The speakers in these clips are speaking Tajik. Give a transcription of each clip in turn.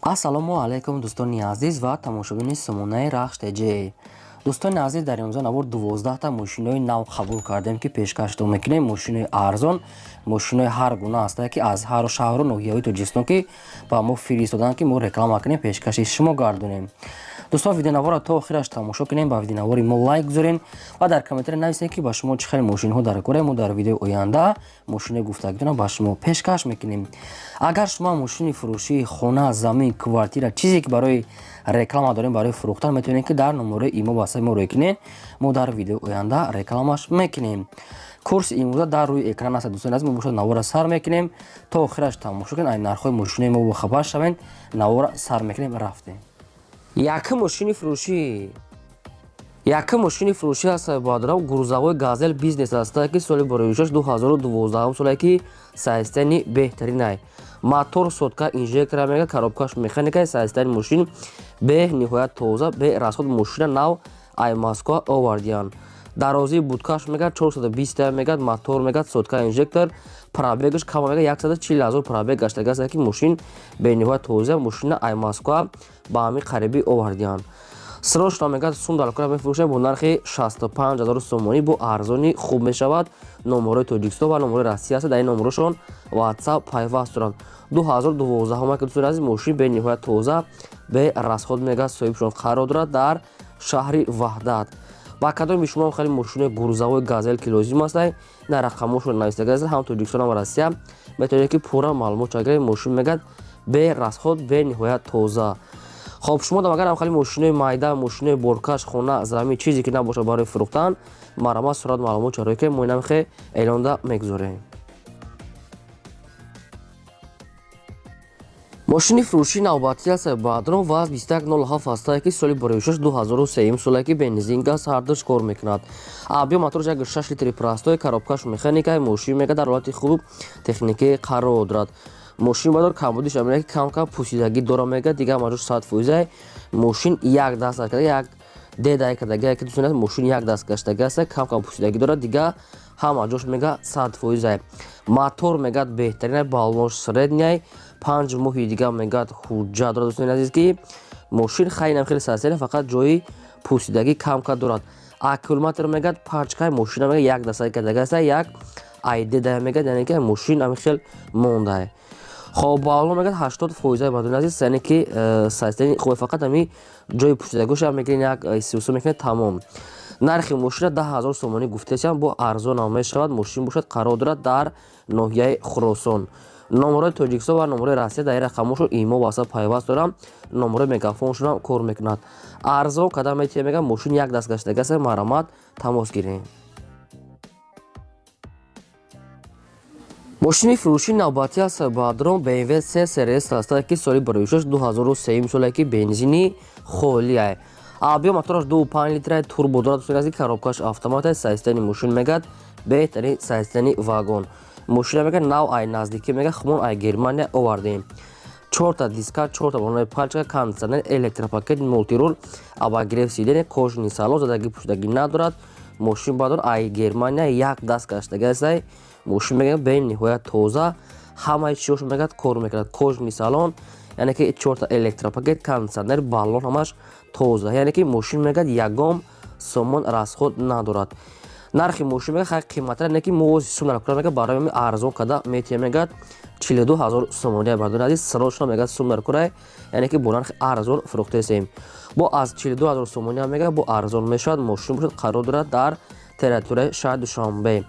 Ассалому алайкум, дӯстони азиз ва тамошобини сомонаи Рахш ТЖ. Дӯстони азиз, дар имрӯза навор 12та мошинои нав қабул кардем, ки пешкаштон мекунем. Мошинои арзон, мошинои ҳар гуна ҳастанд, ки аз ҳар шаҳру ноҳияҳои Тоҷикистон ки ба мо фиристоданд, ки мо реклама кунем, пешкаши шумо гардонем. Дӯстон, видеонаворро то охираш тамошо кунем, ба видеонавори мо лайк гузорем ва дар комментария нависем, ки ба шумо чӣ хел мошинҳо дар кора. Мо дар видеои оянда мошинои гуфтагитонро ба шумо пешкаш мекунем. Агар шумо мошини фурӯшии хона, замин, квартира, чизе ки барои реклама дорем, барои фурӯхтан, метавонед, ки дар номерои имо васаи мо рӯй кунед. Мо дар видеои оянда рекламаш мекунем. Курси имрӯза дар рӯи экран аст. Дӯстони азиз, мо бошад навора сар мекунем, то охираш тамошо кунед, ай нархҳои мошинои мо бохабар шавед. Навора сар мекунем, рафтем. Якум мошини фурӯшӣ аст, баъдрав грузовой Газель Бизнес аст, ки соли борӯшаш 2012 соле, ки состояние беҳтаринай. Мотор сотка, инжектора мега, коробкаш механика. Состояние мошин бениҳоят тоза, берасход. Мошина нав ай Москва овардиянд. Дарозии будкаш мега 420 мега, мотор мега сотка, инжектор. Пробегаш кама мега, 140 ҳазор пробег гаштага аст, ки мошин бениҳоят тоза. Мошина ай Москва ба ҳамин қарибӣ овардиянд. Срочно мега сум далкора мефурӯшад бо нархи 65 ҳазор сомонӣ, бо арзони хуб мешавад. Номерои Тоҷикистон ва номерои Россия аст, дар ин номерошон WhatsApp пайваст доранд. 2012 ки, дӯстони азиз, мошин бениҳоят тоза, берасход мега. Соҳибшон қарор дорад дар шаҳри Ваҳдат. Ба кадоми шумо хеле мошинои грузовой Газел ки лозим аст, на рақамошон навистага аст, ҳам Тоҷикистон, ҳам Россия, метавонед, ки пурра маълумот чагиред. Мошин мегӯяд берасход, бениҳоят тоза. Хоб, шумо агар ҳам хеле мошинои майда, мошинои боркаш, хона, замин, чизе ки набошад барои фурӯхтан, марҳамат, сурат маълумот чарои ки мо инамхе эълонда мегузорем. Мошини фурӯшии навбатӣ аст, баъдрон ВАЗ 2107 ҳастае, ки соли борӯшаш 2003 соле, ки бензин, газ ҳардуш кор мекунад. Объём мотораш 1,6 литри простой, коробкаш механика. Мошин мега дар ҳолати хуб техникӣ қарор дорад. Мошин бадор камбудиш амина, ки кам-кам пусидагӣ дора мега, дигар маҷош 100%. Мошин як даст карда, як дедай кардага, ки дӯстони, мошин як даст гаштага аст, кам-кам пусидагӣ дорад, дигар ҳама ҷош мега 100%. Мотор мегӯяд беҳтарин, баллош средняй, 5 моҳи дигар мегӯяд ҳуҷҷат дорад. Дӯстони азиз, ки мошин хайнам хеле сарсера, фақат ҷои пусидагӣ кам-кам дорад. Аккумулятор мегӯяд пачкай мошина мега як дастаи кардага аст, як айдеда мегӯяд, яъне ки мошин ҳамин хел мондае. Хоб, баллон мегӯяд 80%, бардони азиз, яъне ки состояние хубе, фақат ҳамин ҷои пусидагиша мегирен, як истисо мекунед, тамом. Нархи мошина 10 000 сомонӣ гуфтесиам, бо арзонам мешавад. Мошин бошад қарор дорад дар ноҳияи Хуросон. Номерои Тоҷикистон ва номерои Россия, дар ин рақамошон имо васа пайваст дорам, номерои мегафоншонам кор мекунад. Арзон када метиҳем мега, мошин як даст гаштагаста, марҳамат, тамос гирем. Мошини фурӯшии навбатӣ аст, баъдрон BMW C Series аст, ки соли бароишаш 2003 соле, ки бензини холиай. Объём мотораш 2,5 литра, турбо дорад, дӯстони азиз, коробкаш автомат аст. Состояние мошин мегӯяд беҳтарин состояние вагон. Мошина мегӯяд нав ай наздикӣ мега хумон ай Германия овардем. Чорта диска, чорта баллонаи пачка, кондитсионер, электропакет, мультируль, обогрев сиденья, кожаный салон, задагӣ пӯшидагӣ надорад. Мошин бадор ай Германия як даст гаштага астай. Мошин мегӯяд бениҳоят тоза, ҳамаи чизош мегӯяд кор мекунад. Кожаный салон, яъне ки чорта электропакет, кондитсионер, баллон ҳамаш тоза, яъне ки мошин мегӯяд ягон сомон расход надорад. Нархи мошин мегӯяд хай қиматтар, не ки мо сум наркура мегӯяд, барои ҳамин арзон карда метиҳем, мегӯяд 42 000 сомонӣ. Бардони азиз, срочно мегӯяд сум наркура, яъне ки бо нархи арзон фурӯхтесем. Бо аз 42 000 сомонӣ мегӯяд бо арзон мешавад. Мошин бошад қарор дорад дар территорияи шаҳри Душанбе.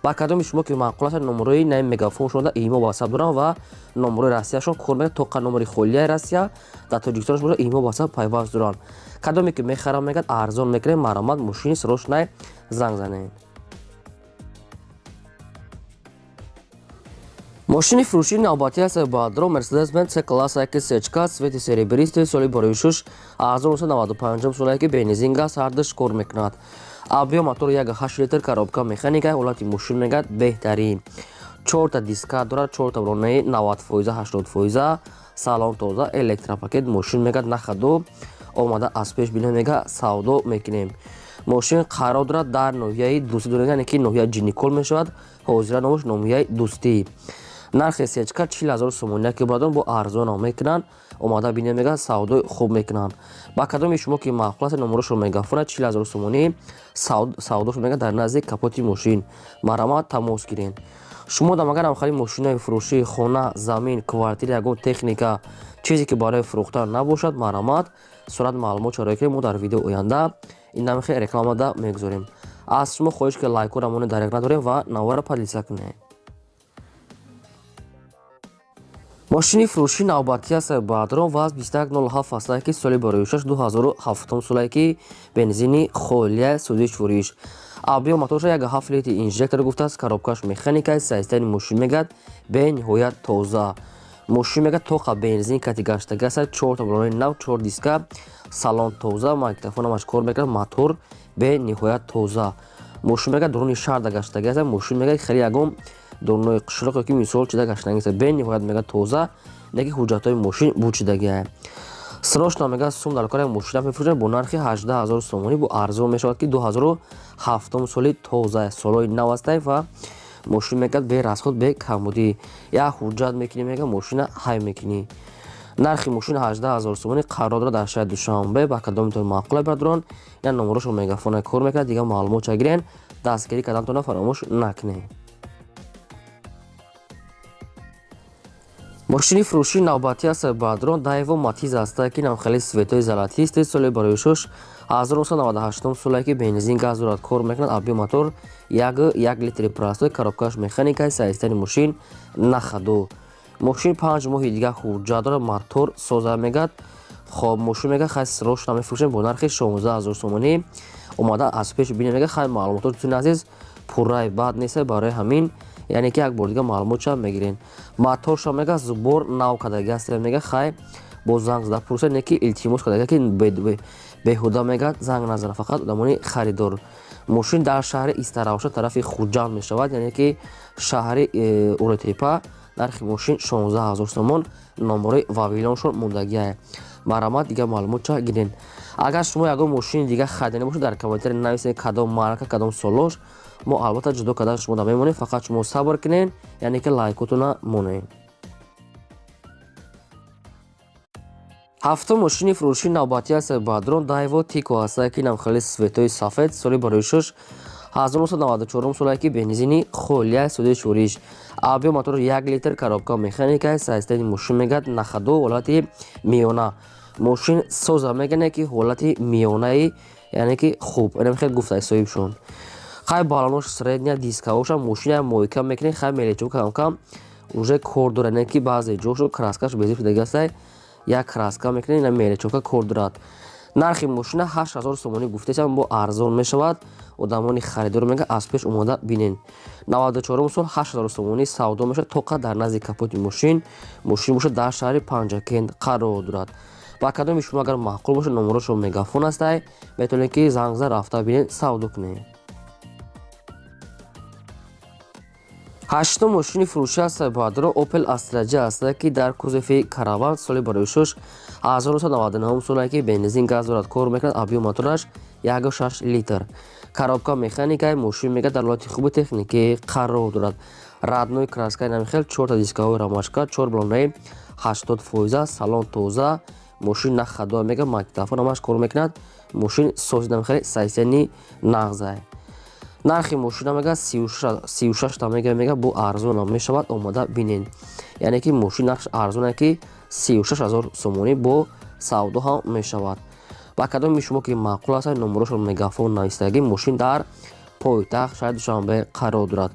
Ба кадоми шумо ки маъқул аст, номерои наи мегафоншон имо ватсап дорам ва номерои Россияшон кор мекунад, тоқа номери холияи Россия, дар Тоҷикистонш бошад имо ватсап пайваст доранд. Кадоме ки мехарам мегӯяд арзон мекунем, марҳамат, мошини срочно занг занед. Мошини фурӯшии навбатӣ аст, баъдро Мерседес Бенз C класс ки сечка, цвети серебристый, соли борӯшуш 1995 соле, ки бензин, газ ҳардуш кор мекунад. Объём мотор 1,8 литр, коробка механика. Ҳолати мошин мегӯяд беҳтарин, чорта диска дорад, чорта баллонаи 90%, 80%, салон тоза, электропакет. Мошин мегӯяд нахаду омада аз пеш бина мега савдо мекунем. Мошин қарор дорад дар ноҳияи Дӯстӣ, яъне ки ноҳияи Ҷиникол мешавад, ҳозира номаш ноҳияи Дӯстӣ. Нархи сечка 40 000 сомонӣ, ки бародарон, бо арзонам мекунанд. Омада бинед, мегӯяд, савдои хуб мекунанд. Ба кадоми шумо ки маъқул аст, номерошро мегафона, 40 000 сомонӣ савдош мегӯяд, дар назди капоти мошин. Марҳамат, тамос гиред. Шумо дам агарам хали мошинаи фурӯшии, хона, замин, квартира, ягон техника, чизе ки барои фурӯхтан набошад, марҳамат, сурат маълумот чароя ки мо дар видео оянда ин намихе рекламада мегузорем. Аз шумо хоҳиш ки лайкҳоро монед, дареғ надорем ва навора поделиться кунед. Мошини фурӯшии навбатӣ аст, бародарон, ВАЗ 2107 астае, ки соли барои 2007 солае, ки бензини холия, сӯзиш фуриш. Объём моторша 1,7 литр, инжектор гуфтааст, коробкаш механика. Состояние мошин мегӯяд, бениҳоят тоза. Мошин мегӯяд, тоқа бензин кати гаштага аст, чорта балони нав, чор диска, салон тоза, магнитофонамаш кор мекунад, мотор бениҳоят тоза. Мошин мегӯяд, дуруни шаҳрда гаштага аст. Мошин мегӯяд, хеле ягон дурунои қишлоқ ёки мисол чида гаштанги аст, бениҳоят мегӯяд тоза, неки ҳуҷҷатҳои мошин бучидагиа. Срочно мегӯяд, сум дар кора, мошина мефурӯшад бо нархи 18 000 сомонӣ, бо арзон мешавад, ки 2007 соли тоза, солҳои нав астай ва мошин мегӯяд, бе расход, бе камбудӣ, як ҳуҷҷат мекунӣ, мегӯяд, мошина ҳай мекунӣ. Нархи мошин 18 000 сомонӣ, қарор дорад дар шаҳри Душанбе. Ба кадомитон маъқула, бародарон, ина номерошо мегафона кор мекунад, дигар маълумот ча гирен, дастгирӣ кардантона фаромӯш накунед. Мошини фурӯшии навбатӣ аст, бародарон, Дайво Матиз аста, ки намхели цветои золотистый, соли барои шуш 1998 солае, ки бензин, газ дорад, кор мекунад. Объём мотор 1,1 литри простой, коробкаш механика. Состояние мошин на ходу. Мошин 5 моҳи дига ҳуҷҷат дорад, мотор соза мегӯяд. Хоб, мошин мегӯяд, хай, срочно мефурӯшем бо нархи 16 000 сомонӣ. Омада аз пеш бинем, мегӯяд. Хай, маълумото, дӯстони азиз, пурраи бад нест, барои ҳамин, яъне ки як бор дига маълумотша мегирем. Моторша мега, сбор нав кадаги аст, мега. Хай, бо занг зада пурсед, не ки илтимос кадаги, ки беҳуда мегӯяд, занг назана, фақат одамони харидор. Мошин дар шаҳри Истаравша, тарафи Хуҷанд мешавад, яъне ки шаҳри Уротепа. Нархи мошин 16 000 сомон, номерои вавилоншон мондагиае. Марҳамат, дигар маълумотча гирен. Агар шумо ягон мошини дига харидани бошед, дар комментария нависед, кадом марка, кадом солош. Мо албатта ҷудо кардан шумо да мемонем, фақат шумо сабр кунед, яъне ки лайкотона монед. Ҳафтум мошини фурӯшии навбатӣ аст, бародарон, Дайво Тико ҳаста, ки намхели цветои сафед, соли барои шуш 1994 солае, ки бензини холия, суди шӯриш. Объём мотор 1 литр, коробка механика. Состояние мошин мегӯяд, на ходу, ҳолати миёна. Мошин соза мегӯяд, ки ҳолати миёнаи, яъне ки хуб, хел гуфта соҳибшон. Хай, балонош средня, дискаоша. Мошина мойка мекунед, хай, мелечо кам кам уже кор дорад, не ки баъзе ҷошо краскаш безиф дагастай, як краска мекунед, ина мелечока кор дорад. Нархи мошина 8000 сомонӣ гуфтесам, бо арзон мешавад. Одамони харидор, мега, аз пеш омода бинен. 94 сол, 8000 сомонӣ савдо мешавад, тоқа дар назди капоти мошин. Мошин бошад, дар шаҳри Панҷакент қарор дорад. Ба кадоми шумо агар маъқул бошад, номерошо мегафон астай, метавонед ки занг зад, рафта бинед, савдо кунед. Ҳаштум мошини фурӯшӣ аст, бародарон, Опел Астра Ҷ аст, ки дар кузови караван, соли барои шуш 1999 солае, ки бензин, газ дорад, кор мекунад. Объём мотораш 1,6 литр, коробка механикаи. Мошин мегӯяд, дар ҳолати хуби техникӣ қарор дорад, родной краскаи намихел, чорта дискаҳои рамашка, чор балонаи 80%, салон тоза. Мошин на ходу, мега, магнитофон ҳамаш кор мекунад. Мошин сози, намихел, состояние нағзай. Нархи мошина мега, 36 та мега, бо арзонам мешавад, омада бинен. Яъне ки мошин нархш арзоне, ки 36 000 сомонӣ, бо савдо ҳам мешавад. Ба кадоми шумо ки маъқул аст, номерошон мегафон навистагӣ. Мошин дар пойтахт, шаҳри Душанбе қарор дорад.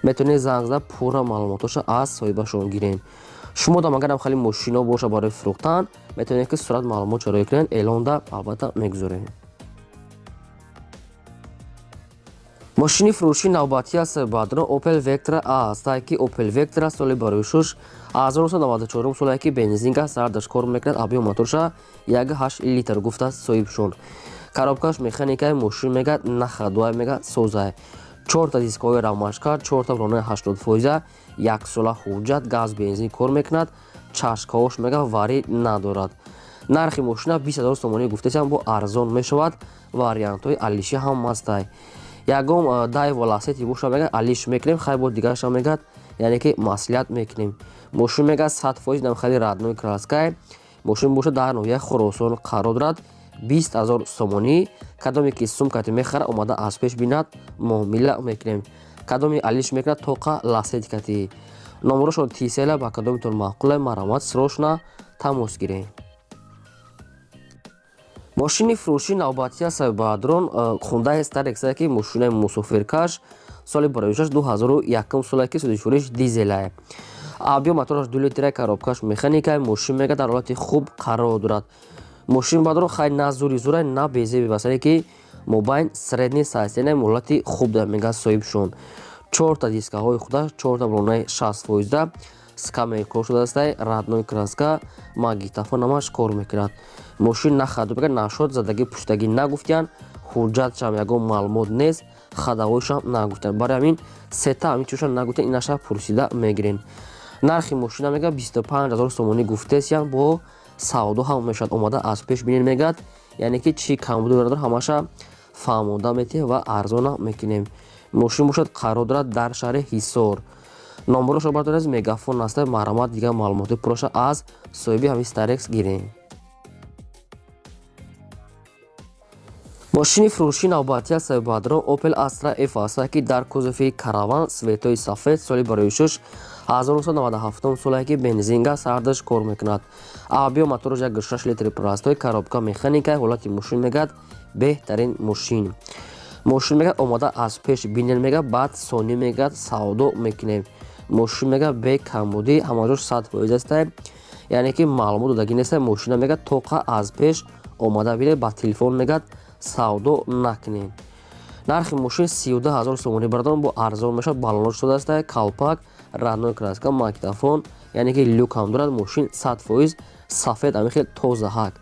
Метавонед занг зада, пурра маълумотоша аз соҳибашон гирен. Шумо дам агарам хеле мошино боша барои фурӯхтан, метавонед ки сурат маълумот чароя кунед, эълонда албатта мегузорем. Мошини фурӯшии навбатӣ аст, бародарон, Опел Вектра А аст, ки Опел Вектра, соли барои шуш 1994 солае, ки бензин, газ сардаш кор мекунад. Объём моторша 1,8 литр гуфтааст соҳибшон, коробкаш механикаи. Мошин мегӯяд, на ходу, мегӯяд, созай, чорта дискҳои рамашка, чорта ронаи 80%, яксола ҳуҷҷат, газ, бензин кор мекунад, чашкаош мега варӣ надорад. Нархи мошина 20 000 сомонӣ гуфтесам, бо арзон мешавад. Вариантҳои алиши ҳам ҳастай. Ягон Дайво Ласети боша, мегӯяд, алиш мекунем. Хай, бо дигарашам мегӯяд, Яъне ки маслиҳат мекунем. Мошин мега 100% намхали родной краска. Мошин боша дар ноҳияи Хуросон қарор дорад. 20 000 сомонӣ. Кадоме ки сумкати мехара, омада аз пеш бинад, муомила мекунем. Кадоми алиш мекунад, тоқа ласетикати. Номерошон тисела. Ба кадомитон маъқуле, марҳамат, срочно тамос гирем. Мошини фурӯши навбатӣ аст, баъдрон Хундай Старекс, ки мошинаи мусофиркаш, соли бароишаш 2001 соле, ки сӯзишвориш дизелае. Объём мотораш 2 литра, коробкаш механика. Мошин мега дар ҳолати хуб қарор дорад. Мошин баъдро хай на зури зурай, на безеби, басаре ки мобайн средний состояние, ҳолати хуб дорад, мега соҳибшон. Чорта дискаҳои худаш, чорта балонаи 60 фоизда скамер кор шудааст, родной краска, магнитофон ҳамаш кор мекунад. Мошин на хаду мега нашод задагӣ пуштагӣ нагуфтиянд, ҳуҷҷатшам ягон маълумот нест, ходовойшам нагуфтиянд. Барои ҳамин сета ҳамин чизошам нагуфтиянд, инаша пурсида мегирем. Нархи мошина мега 25 000 сомонӣ гуфтесиян, бо савдо ҳам мешавад. Омада аз пеш бинед, мегӯяд, яъне ки чӣ камбуди дорад, ҳамаша фаҳмонда метиҳем ва арзона мекунем. Мошин бошад, қарор дорад дар шаҳри Ҳисор. Номерошро бардоред, мегафон аста. Марҳамат, дигар маълумоти пурраша аз соҳиби ҳамин Старекс гирем. Мошини фурӯши навбатӣ аст, баъдро Opel Astra F аст, ки дар кузови караван, цветои сафед, соли бароишуш 1997 соле, ки бензинга сардаш кор мекунад. Объём мотораш 1,6 литри простой, коробка механика. Ҳолати мошин мегӯяд беҳтарин мошин. Мошин мегӯяд омода аз пеш бинен, мегӯяд, баъд сонӣ, мегӯяд, савдо мекунем. Мошин мегӯяд бе камбудӣ, ҳамаҷош 100% аст, яъне ки маълумот додагӣ нест. Мошина мегӯяд тоқа аз пеш омада бинед, ба телефон мегӯяд савдо накунед. Нархи мошин 32 000 сомонӣ, бардорам, бо арзон мешавад. Балонош шудааст, калпак, родной краска, магнитофон, яъне ки люк ҳам дорад. Мошин 100% сафед, ҳамин хел тозаҳак,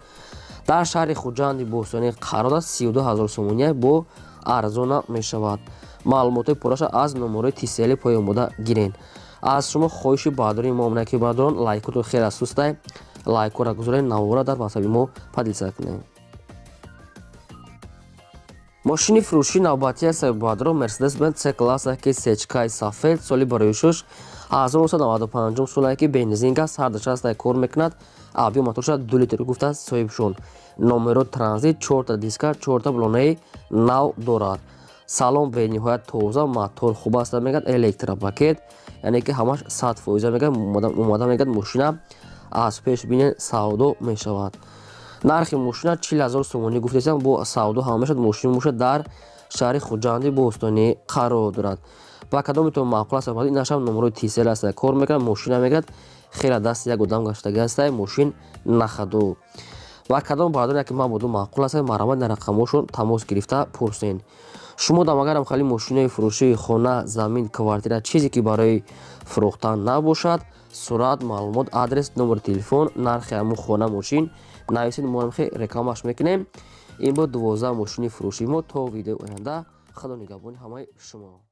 дар шаҳри Хуҷанди бостонӣ қарор аст. 32 000 сомония, бо арзона мешавад. Маълумотҳои пурраша аз номерои тисели поён буда гирен. Аз шумо хоҳиши баъдори мо ки бардорон, лайкотон хеле сустай, лайкора гузоред, навора дар ватсаби мо поделиться кунед. Мошини фурӯши навбатӣ аст, баъдро Мерседес Бенз С класса, ки сечкаи сафед, соли бароишуш 1995 соле, ки бензинга сардаша кор мекунад. Объём моторша 2 литр гуфтааст соҳибшон. Номеро транзит, чорта диска, чорта балонаи нав дорад. Салон бениҳоят тоза, мотор хуб аст, мегӯяд, электропакет, яъне ки ҳамаш 100% мегӯяд. Омада, мегӯяд, мошина аз пеш бинед, савдо мешавад. Нархи мошина 40 000 сомонӣ гуфтесам, бо савдо ҳама мешавад. Мошин бошад, дар шаҳри Хуҷанди бостонӣ қарор дорад. Ба кадометон маъқул аст, инашам номерои тисел аст, кор мекунад. Мошина мегӯяд хеле дасти як одам гаштагӣ аст, мошин нахаду. Ва кадом бардоре ки ман буду маъқул аст, марҳамат, дар рақамҳошон тамос гирифта пурсен. Шумо дам агарам хали мошинаи фурӯшии хона, замин, квартира, чизе ки барои фурӯхтан набошад, сурат, маълумот, адрес, номери телефон, нархи ҳамун хона, мошин нависед, мо ҳам рекламаш мекунем. Ин буд 12 мошини фурӯшии мо. То видеои оянда, худо нигаҳбони ҳамаи шумо.